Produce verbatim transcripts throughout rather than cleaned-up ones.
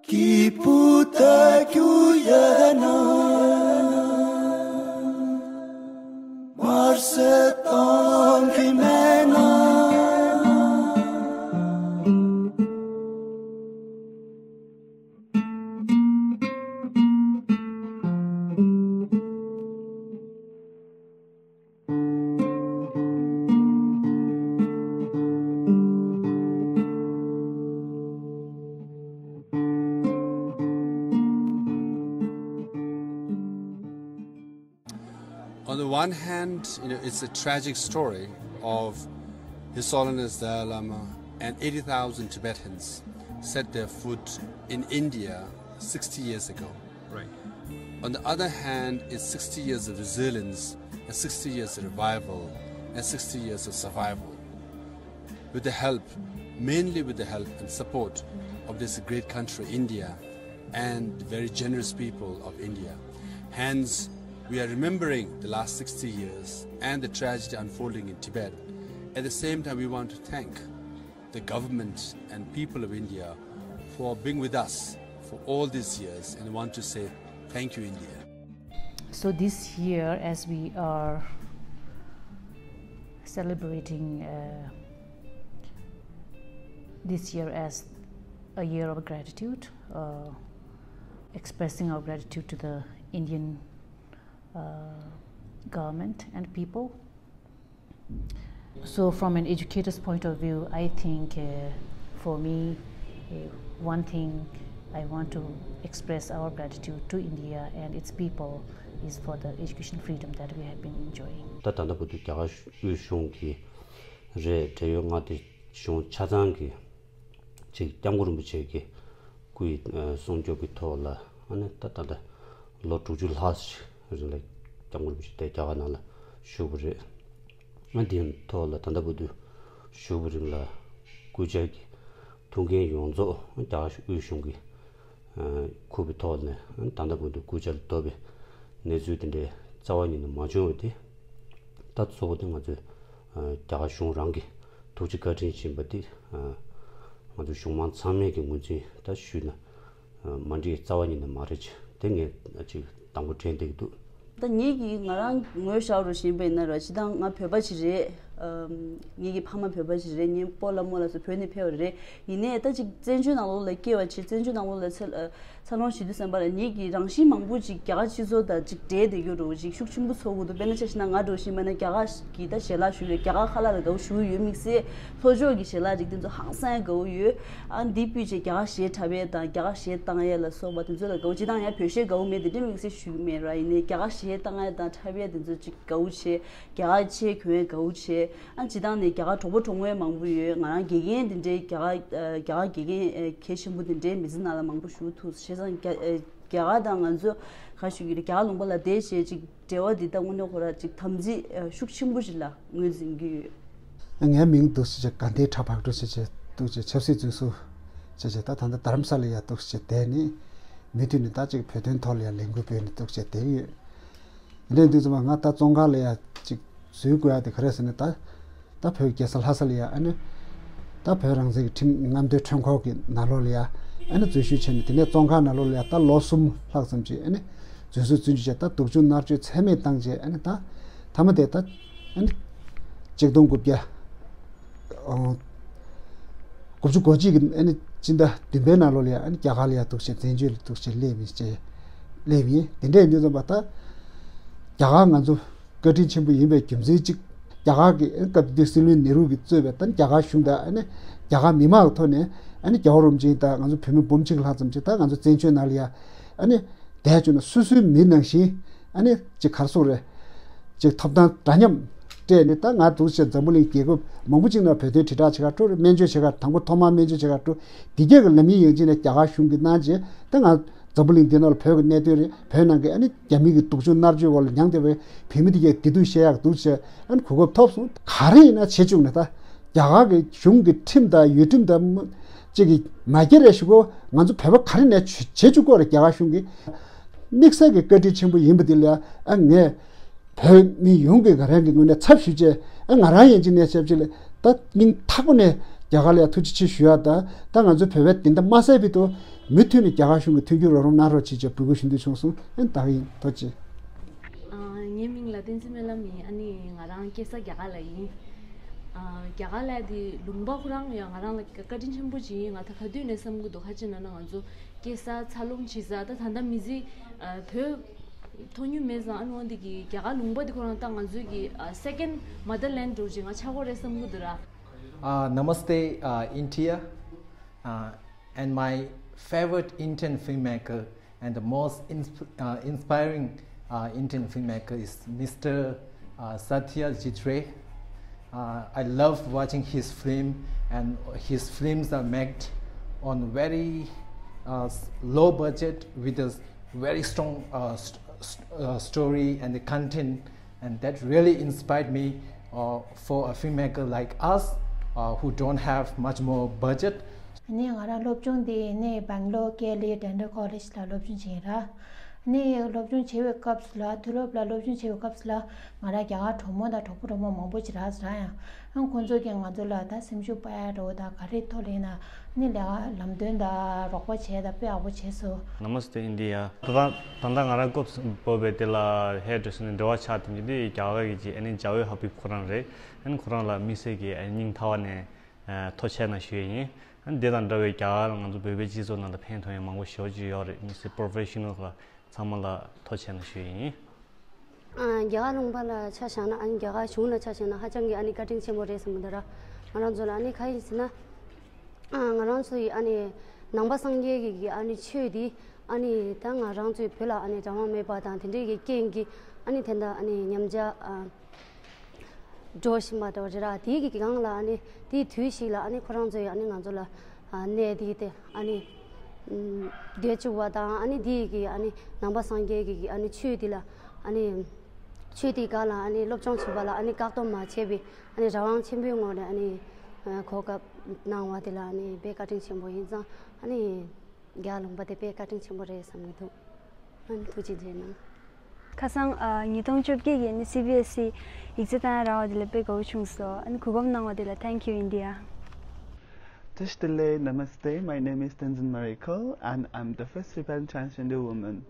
སྐྱིད་པོ་ད་རྒྱུ་ཡ་ན། མར་སེ་གཏོང་གི་མེད་ན། On the one hand, you know, it's a tragic story of His Holiness Dalai Lama and eighty thousand Tibetans set their foot in India sixty years ago. Right. On the other hand, it's sixty years of resilience, and sixty years of revival, and sixty years of survival. With the help, mainly with the help and support of this great country, India, and the very generous people of India. Hence, we are remembering the last sixty years and the tragedy unfolding in Tibet. At the same time, we want to thank the government and people of India for being with us for all these years and want to say thank you, India. So this year, as we are celebrating uh, this year as a year of gratitude, uh, expressing our gratitude to the Indian uh, government and people. So, from an educator's point of view, I think uh, for me, uh, one thing I want to express our gratitude to India and its people is for the education freedom that we have been enjoying. ད་ད་ལྟ་བར་དུ་རྒྱ་གར་དབུས་གཞུང་གི་རེད། འབྲེལ་ཡོད་མངའ་སྡེ་གཞུང་ཆ་ཚང་གི་ཅིག་སྐྱབས་མགོན་རིན་པོ་ཆེ་གི་སྐུའི་ཨ་སྲུང་སྐྱོབ་ཀྱི་ཐོག་ལ་ཨ་ནི་ད་ད་ལྟ་ལོ་དྲུག་ཅུ་ལྷག་ཞིག་རིང་ལ་སྐྱབས་མགོན་རིན་པོ་ཆེ་དེ་རྒྱ་གར་ནང་ལ་བཞུགས་པ་རེད། ཨ་དེའི་ཐོག་ལ་ད་ལྟ་བར་དུ་བཞུགས་པའི་རིང་ལ་སྐུ་བཅར་གྱི་ཐུགས་འགན་ཡོངས་རྫོགས་རྒྱ་གར་དབུས་གཞུང་གིས་ཨ་འཁུར་བའི་ཐོག་ནས་ཨ་ད་ལྟ་བར་དུ་སྐུ་བཅར་ལ་བསྡོམས་པའི་གནས་ཚུལ་དེ་འདྲའི་རྩ་བ་ཉིད་ནས་མ་བྱུང་བ་དེ། ད་གཙོ་བོ་དེ་ང་ཚོས་ཨ་རྒྱ་གར་གཞུང་རང་གི་ཐུགས་རྗེ་བཀའ་དྲིན་ཡིན་པ་དེ་ཨ་ང་ཚོ་གཞུང་མང་ཚང་མས་ཀྱི་ངོས་འཛིན་ད་ཞུས་ན་ཨ་མ་འགྲིག་རྩ་བ་ཉིད་ནས་མ་རེད། ཅེས་དེ་ངས་ཅིག་དང་པོ་དྲན་བསྡད་ཀྱི་འདུག་ད་ངེད་ཀྱིས་ང་རང་ངོས་བཞག་རོགས་ཞེས་པ་ཡིན་ན་ར། སྤྱིར་བཏང་ང་བོད་པ་ཅིག་རེད། ཨམ། ངེད་ཀྱི་ཕ་མ་བོད་པ་ཅིག་རེད། ངའི་སྤོ་ལགས་རྨོ་ལགས་ཚོ་བོད་ནས་ཕེབས་པ་རེད། ཡིན་ནའི་ད་ཅིག་བཙན་བྱོལ་ནང་ལོགས་ལ་སྐྱེས་པ་བྱས། བཙན་བྱོལ་ནང་ལོགས་ལ་འཚར་ཨ་འཚར་ལོངས་བྱེད་དུས་ཙམ་པ་ལ་ངེད་ཀྱི་རང་བཞིན་མང་པོ་ཅིག་རྒྱ་གར་སྤྱི་ཚོགས་དང་ཅིག་འདྲེས་བསྡད་ཀྱི་ཡོད་རེད། ཅིག་ཤུགས་ཆེན་པོ་ཚོར་གྱི་འདུག་དཔེར་ན་ཆ་བཞག་ན་ང་འདྲ་བོ་ཞིག་ཡིན་པ་ན་རྒྱ་གར་གྱི་ད་ཞལ་ལག་ཞུ་ཡོད། རྒྱ་གར་ཁ་ལག་ལ་དགའ་བོ་ཞུ་གི་ཡོད། དམིགས་བསལ་ལྷོ་ཕྱོགས་ཀྱི་ཞལ་ལག་རིགས་དེ་ཚོ་ཧང་སང་དགའ་བོ་ཡོད། ཨ་འདི་སྤུས་བྱས་རྒྱ་གར་གཞས་འཁྲབ་ཡས་དང་རྒྱ་གར་གཞས་བཏང་ཡས་ལ་སོགས་པ་དེ་ཚོ་ལ་དགའ་བོ། སྤྱིར་བཏང་ཡང་བོད་གཞས་དགའ་བོ་མེད་དེ་འདྲ་དམིགས་བསལ་ཞུ་གི་མེད་ར། ཡིན་ནའི་རྒྱ་གར་གཞས་བཏང་ཡས་དང་འཁྲབ་ཡས་དེ་ཚོ་ཅིག་དགའ་བོ་བྱས། རྒྱ་གར་ཆས་གྱོན་ཡས་དགའ་བོ་བྱས། ཨ་སྤྱིར་བཏང་ནས་རྒྱ་གར་གྲོགས་པོ་གྲོགས་མོ་མང་པོ་ཡོད། ང་རང་དགེ་རྒན་དེ་འདྲའི་རྒྱ་གར་ཨ་རྒྱ་གར་དགེ་རྒན་ཨ་གལ་ཆེན་པོ་དེ་འདྲའི་མི་ཚེ་ནང་ལ་མང་པོ་ཞུགས་ཐུབ། བྱས་ཙང་རྒྱ་ཨ་རྒྱ་གར་དང་ང་ཚོ་ག་ཞུ་གི་རེད། རྒྱ་གར་ལུང་པ་ལ་བསྡད་བྱས་ཅིག་འབྲེལ་བ་འདི་ད་དངོས་གནས་ཁོ་རང་ཅིག་དམ་ཚིག་ཨ་ཤུགས་ཆེན་པོ་ཞིག་ལ་ངོས་འཛིན་གྱི་ཡོད། ངའི་མིང་འདུག་སེ་བྱས་དགའ་ལྡན་གྲགས་བག་གྲོ་ཞེས་བྱས་འདུག་སེ་བྱས་ཆབ་སྲིད་འཛུལ་ཞུགས་བྱས་བྱས་ད་ད་ལྟ་རྡ་རམ་ས་ལ་ཡ་འདུག་སེ་བྱས་བསྡད་ནས་མུ་མཐུད་ནས་ད་ཅིག་བོད་དོན་ཐོག་ལ་ཡ་ལས་འགུལ་སྤེལ་ནས་འདུག་སེ་བྱས་བསྡད་ཡོད། དེ་འདྲ་ཡིན་དུས་ཙམ་པ་ང་ད་བཙོན་ཁང་ལ་ཡ་ཅིག་འཛུལ་དགོས་ཡ་དེ་ག་རེ་ཟེར་ན་ད་ད་བོད་རྒྱལ་ས་ལྷ་ས་ལ་ཡ་ཨ་ནི་ད་བོད་རང་བཙན་གྱི་ཁྲིམས་རྔམ་སྟོན་ཁྲོམ་སྐོར་གྱི་ནང་ལོགས་ལ་ཡ་ཨ་ནི་འཛུལ་ཞུགས་བྱས་ནས་དེ་ནས་བཙོན་ཁང་ནང་ལོགས་ལ་ཡ་ད་ལོ་གསུམ་ལྷག་ཙམ་ཅིག་ཨ་ནི་འཛིན་བཟུང་བཙོན་འཇུག་བྱས། ད་སྡུག་སྦྱོང་མནར་གཅོད་ཚད་མེད་བཏང་བྱས་ཨ་ནི་ད་མཐའ་མ་དེ་ད་ཨ་ནི་ཆིག་སྟོང་དགུ་བརྒྱ་ཨ་དགུ་བཅུ་གོ་གཅིག་གི་ཨ་ནི་སྤྱི་ཟླ་བདུན་པའི་ནང་ལོགས་ལ་ཡ་ཨ་ནི་རྒྱ་གར་ལ་ཡ་འདུག་སེ་བཙན་བྱོལ་ལ་འདུག་སེ་སླེབས་ཡིན་ཅེས་སླེབས་ཡིན། དེ་འདྲ་ཡིན་དུས་ཙམ་པ་ད་རྒྱ་གར་ང་ཚོ་བཀའ་དྲིན་ཆེན་པོ་ཡིན་པའི་རྒྱུ་མཚན་གཅིག་རྒྱ་གར་གྱི་ཨ་ནི་སྐབས་དེ་དུས་སྲིད་བློན་ནེ་རུ་གིས་གཙོས་པའི་ད་ནི་རྒྱ་གར་གཞུང་དང་ཨ་ནི་རྒྱ་གར་མི་མང་གི་ཐོག་ནས་ཨ་ནི་རྒྱལ་བ་རིན་པོ་ཆེ་དང་ང་ཚོ་བོད་མི་འབུམ་གཅིག་ལྷག་ཙམ་ཅིག་ད་ང་ཚོ་བཙན་བྱོལ་ནང་ལ་ཡ་ཨ་ནི་བསྡད་བཅུག་ན་སོ་སོའི་མི་ནང་བཞིན་ཨ་ནི་ཅིག་ག་རེ་ཟེར་དགོས་རེད། ཅིག་ཐོབ་ཐང་འདྲ་མཉམ་སྤྲད་ནས་ད་ང་འདུག་སེ་འཛམ་བུ་གླིང་རྒྱལ་ཁབ་མང་པོ་ཅིག་ནང་བོད་དོན་དྲིལ་བསྒྲགས་བྱེད་གར་འགྲོ་རེད། སྨན་བཅོས་བྱེད་གར་དང་པོ་ཐོག་མར་སྨན་བཅོས་བྱེད་གར་འགྲོ། དེ་གས་ཀྱི་ལམ་ཡིག་ཡང་ཅིག་ནས་རྒྱ་གར་གཞུང་གིས་གནང་བྱས་ད་ང་འཛམ་བུ་གླིང་འདི་ནང་ལ་བོད་ཀྱི་གནད་དོན་རེད། བོད་ནང་གི་ཨ་ནི་རྒྱ་མི་གི་སྡུག་སྦྱོང་མནར་གཅོད་འོག་ལ་མྱངས་བསྡད་པའི་བོད་མི་དེ་གས་བདེ་སྡུག་བཤད་ཡག་འདུག་བྱས་ཨ་ནི་གོ་སྐབས་ཐོབ་སོང་། ག་རེ་ཡིན་ན་བྱེད་བཅུག་ནས་ད་རྒྱ་གར་གྱི་གཞུང་གི་ཁྲིམས་དང་ཡུལ་ཁྲིམས་དང་ཅིག་གི་མ་འགལ་རེད་ཞུ་གོ། ང་ཚོ་བོད་པ་ག་རེ་ནས་བྱེད་བཅུག་གོ་རེད། རྒྱ་གར་གཞུང་གིས་དམིགས་བསལ་གྱི་བཀའ་དྲིན་ཆེན་པོ་ཡིན་པ་འདི་ལ་ཨ་ངས་བོད་མི་ཡོངས་ཀྱི་ང་རང་གི་ངོས་ནས་ཚབ་ཞུས་བྱས་ཨ་ང་རང་ཡན་ཆད་ནས་ཞབས་ཕྱི་ལ་ད་སྙིང་ཐག་པ་ནས་ རྒྱ་གར་ལ་ཡང་ཐུགས་རྗེ་ཆེ་ཞུ་ཡ་དང་། ད་ང་ཚོ་བོད་པའི་དེ་འདྲ་མ་ཟད་པའི་ཐོག་མུ་མཐུད་ནས་རྒྱ་གར་གཞུང་གི་མཐུན་འགྱུར་རོགས་རམ་གནང་རོགས་བྱེད་ཅེས་འབོད་སྐུལ་ཞུ་འདོད་བྱུང་སོང་། ཨེ་ད་ག་ཡིན། ཐུགས་རྗེ་ཆེ། ཨ། ངའི་མིང་ལ་བསྟན་འཛིན་སྨོན་ལམ་ཡིན། ཨ་ནི་ང་རང་སྐྱེས་ས་རྒྱ་གར་ལ་ཡིན། ཨ། རྒྱ་གར་ལ་དེ་ལུང་པ་ཁོ་རང་ཡང་ང་རང་ལ་བཀའ་དྲིན་ཆེན་པོ་ཅིག་ཡིན། ང་ད་ག་དུས་ནས་བསམ་གྱི་འདུག་ཁ་ཅིག་ན་ན་ང་ཚོ་སྐྱེས་ས་འཚར་ལོངས་བྱེད་ས་ད་ད་ལྟ་མི་ཚེ་ཨ་བོད་མཐོང་མྱོང་མེད་ཙང་། ཨ་ནི་འོན་ཏེ་གི་རྒྱ་གར་ལུང་པ་དེ་ཁོ་རང་ད་ང་ཚོའི་གི་ཨ་second motherland འདྲ་བོ་ཅིག་ང་ཆགས་ཀྱི་རེད་བསམ་གྱི་འདུག་ར། Uh, namaste, uh, India. Uh, and my favorite Indian filmmaker and the most insp- uh, inspiring uh, Indian filmmaker is Mister Uh, Satyajit Ray. Uh, I love watching his film, and his films are made on very uh, s- low budget with a s- very strong uh, st- st- uh, story and the content, and that really inspired me uh, for a filmmaker like us uh, who don't have much more budget. ཨ་ནི་ང་རང་སློབ་སྦྱོང་འདི་ནི་སྦེང་ལོར་ཀེ་ལི་ཌེན་ཊལ་ཀོ་ལེཇ་ལ་སློབ་སྦྱོང་བྱས་ར། ནི་སློབ་སྦྱོང་བྱེད་པའི་སྐབས་སུ་ལ། མཐོ་སློབ་ལ་སློབ་སྦྱོང་བྱེད་པའི་སྐབས་སུ་ལ་ང་རང་རྒྱ་གར་གྲོགས་མོ་དང་གྲོགས་པོ་གྲོགས་མོ་མང་པོ་ཅིག་རག་རག་ཡང་། ཨང་ཁོང་ཚོ་གིས་ང་ཚོ་ལ་ད་སེམས་ཤུགས་སྤར་ཡ་འདྲ་བོ་དང་ག་རེ་ཐོག་ལེན་ན་ནི་ལས་ཀ་ལམ་སྟོན་དང་རོགས་པ་བྱས་དང་དཔེ་ཡག་པོ་བྱས་སོང་། Namaste India. ད་ད་ད་ལྟ་ང་རང་སྐབས་བབས་པའི་དེ་ལ་ཧེར་ཌེ་སར་ནས་འབྲེལ་བ་ཆགས་བསྡད་མཁན་དེ་རྒྱ་གར་གྱི་ཅིག་ཨ་ནི་ཇ་ཝེར་ཧ་བིབ་ཁོ་རང་རེད། ཨ་ནི་ཁོ་རང་ལ་དམིགས་བསལ་གྱི་ཨ་ནི་སྙིང་ཐག་པ་ནས་ཨ་ཐུགས་རྗེ་ཆེ་གནང་ཞུ་ཡས་ཡིན། ཨ་ནི་དེ་དང་འདྲ་བའི་རྒྱ་གར་ང་ཚོ་བོད་པའི་སྤྱི་ཚོགས་ནང་ལ་ཕན་ཐོགས་ཡས་མང་པོ་ཞེ་པོ་ཅིག་ཡོད་རེད། དམིགས་བསལ་པོ་རོ་ཕེ་ཤ་ནལ་ལ་ཚང་མ་ལ་ཐུགས་རྗེ་ཆེ་གནང་ཞུ་ཡས་ཡིན། ཨ། རྒྱ་གར་ལུང་པ་ལ་ཆ་བཞག་ན། ཨ་ནི་རྒྱ་གར་གཞུང་ལ་ཆ་བཞག་ན་ཧ་ཅང་གི་ཨ་ནི་བཀའ་དྲིན་ཆེན་པོ་རེད་བསམ་གྱི་འདུག་ར། ང་རང་ཚོ་ལ་ཨ་ནི་ག་ཡིན་ཟེར་ན། ཨ། ང་རང་ཚོ་ཡི་ཨ་ནི་ནང་པ་སངས་རྒྱས་ཀྱི་གི་ཨ་ནི་ཆོས་འདི་ཨ་ནི་ད་ང་རང་ཚོའི་བོད་ལ་ཨ་ནི་གྲྭ་པ་མེད་པ་དང་དེ་འདྲའི་གི་རྐྱེན་གྱིས་ཨ་ནི་དེ་འདྲ་ཨ་ནི་ཉམས་ཆག་ཨ་འགྲོ་བཞིན་པ་འདྲ་བོ་རེད་ར། དེའི་གི་སྒང་ལ་ཨ་ནི་དེའི་དུས་ཤིག་ལ་ཨ་ནི་ཁོ་རང་ཚོས་ཨ་ནི་ང་ཚོ་ལ་ཨ་གནས་དེ་དེ་ཨ་ནི་ཨམ་བསྡད་བཅུག་པ་དང་། ཨ་ནི་དེའི་གི་ཨ་ནི་ནང་པ་སངས་རྒྱས་ཀྱི་གི་ཨ་ནི་ཆོས་དེ་ལ་ཨ་ནི་ཆོས་དེའི་སྒང་ལ་ཨ་ནི་སློབ་སྦྱོང་བྱེད་པ་ལ་ཨ་ནི་བཀག་སྡོམ་མ་བྱས་པའི་ཨ་ནི་རང་དབང་ཆེན་པོའི་ངང་ནས་ཨ་ནི་གོ་སྐབས་གནང་བ་དེ་ལ་ཨ་ནི་དཔེ་བཀའ་དྲིན་ཆེན་པོ་ཡིན་ཙང་། ཨ་ནི་རྒྱ་ལུང་པ་དེ་དཔེ་བཀའ་དྲིན་ཆེན་པོ་རེད་བསམ་གྱི་འདུག་ཨ་ནི་ཐུགས་རྗེ་ཆེ་གནང་། ཁ་སང་ཨ་ཉིས་སྟོང་བཅོ་བརྒྱད་ཀྱི་ནི་སི་བི་ཨེས་ཨི་ཡིག་ཚད་བཏང་ཡ་རག་པ་དེ་ལ་དཔེ་དགའ་པོ་བྱུང་སོང་། ཨ་ནི་གོ་སྐབས་གནང་བ་དེ་ལ་Thank you India. Test delay, namaste. My name is Tenzin Mariko, and I'm the first Tibetan transgender woman.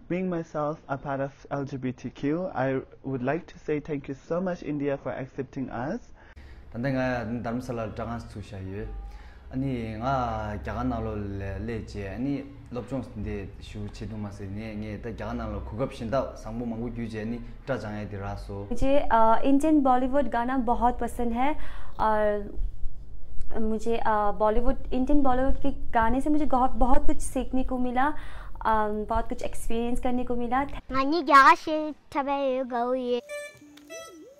Being myself a part of L G B T Q, I would like to say thank you so much, India, for accepting us. ད་ལྟ་ང་རྡ་རམ་ས་ལར་སྦྲག་ཁང་ཚུགས་བཞག་ཡོད། ཨ་ནི་ང་རྒྱ་གར་ནང་ལོགས་ལ་སླེབས་རྗེས་ཨ་ནི་སློབ་སྦྱོང་འདི་ཞུ་བྱེད་དུ་མ་ཟད་ནས། ངས་ད་རྒྱ་གར་ནང་ལོགས་གོ་སྐབས་གཞན་དག་བཟང་པོ་མང་པོ་བརྒྱུད་རྗེས་ཨ་ནི་སྐྲ་སྦྱང་ཡས་དེ་རག་སོང་། मुझे अ, इंडियन बॉलीवुड गाना बहुत पसंद है और मुझे अ, बॉलीवुड, इंडियन बॉलीवुड के गाने से मुझे बहुत, बहुत कुछ सीखने को मिला, अ, बहुत कुछ एक्सपीरियंस करने को मिला। ང་གཉིས་རྒྱ་གར་ཤེས་ཐུབ་པ་ཡོད་དགའ་བོ་ཡོད།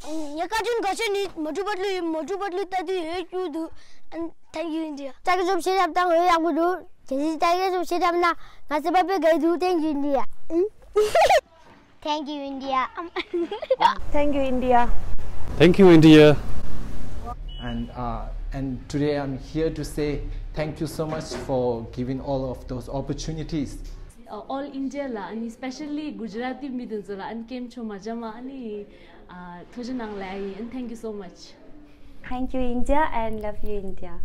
ངས་བཀའ་དྲིན་ག་ཚོད་ནི་མོ་ཊུ་པ་ལུ་ཡིན། མོ་ཊུ་པ་ལུ་ལྟ་དུས་ཡོད་སྐྱུག་འདུག Thank you India. ལྟ་གི་ཚོ་བྱེད་ཐབས་དང་འོས་ཡག་པོ་འདུག་གལ་སྲིད་ལྟ་གི་ཚོ་བྱེད་ཐབས་ན་ང་ཚོ་པ་པའི་ག་ཡི་འདུག Thank you India. Thank you India. Thank you India. Thank you India. And uh, and today I'm here to say thank you so much for giving all of those opportunities. All India ལ་ཨ་ནི་སི་པེ་ཤལ་ལི་གུ་ཇ་ར་ཏི་མི་དེ་ཚོ་ལ་ཨ་ནི་ཀེམ་ཆོ་མ་ཇ་མ་ཨ་ནི་ཐུགས་རྗེ་གནང་ལབ་ཡིན། Thank you so much. Thank you India and love you India.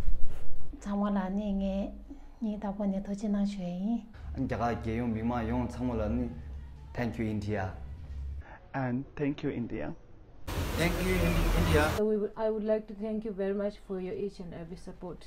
ཚང་མ་ལ་ཨ་ནི་ངས་སྙིང་ཐག་པ་ནས་ཐུགས་རྗེ་གནང་ཞུ་ཡ་ཡིན། ཨ་ནི་རྒྱ་གར་རྒྱལ་ཡོངས་མི་མང་ཡོངས་ཚང་མ་ལ་ཨ་ནི་Thank you India. And thank you India. Thank you India. So we would, I would like to thank you very much for your each and every support.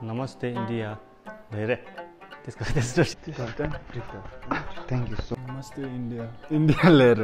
नमस्ते इंडिया। धेरै। त्यसको त्यस्तो Thank you so much. नमस्ते India. India लिएर।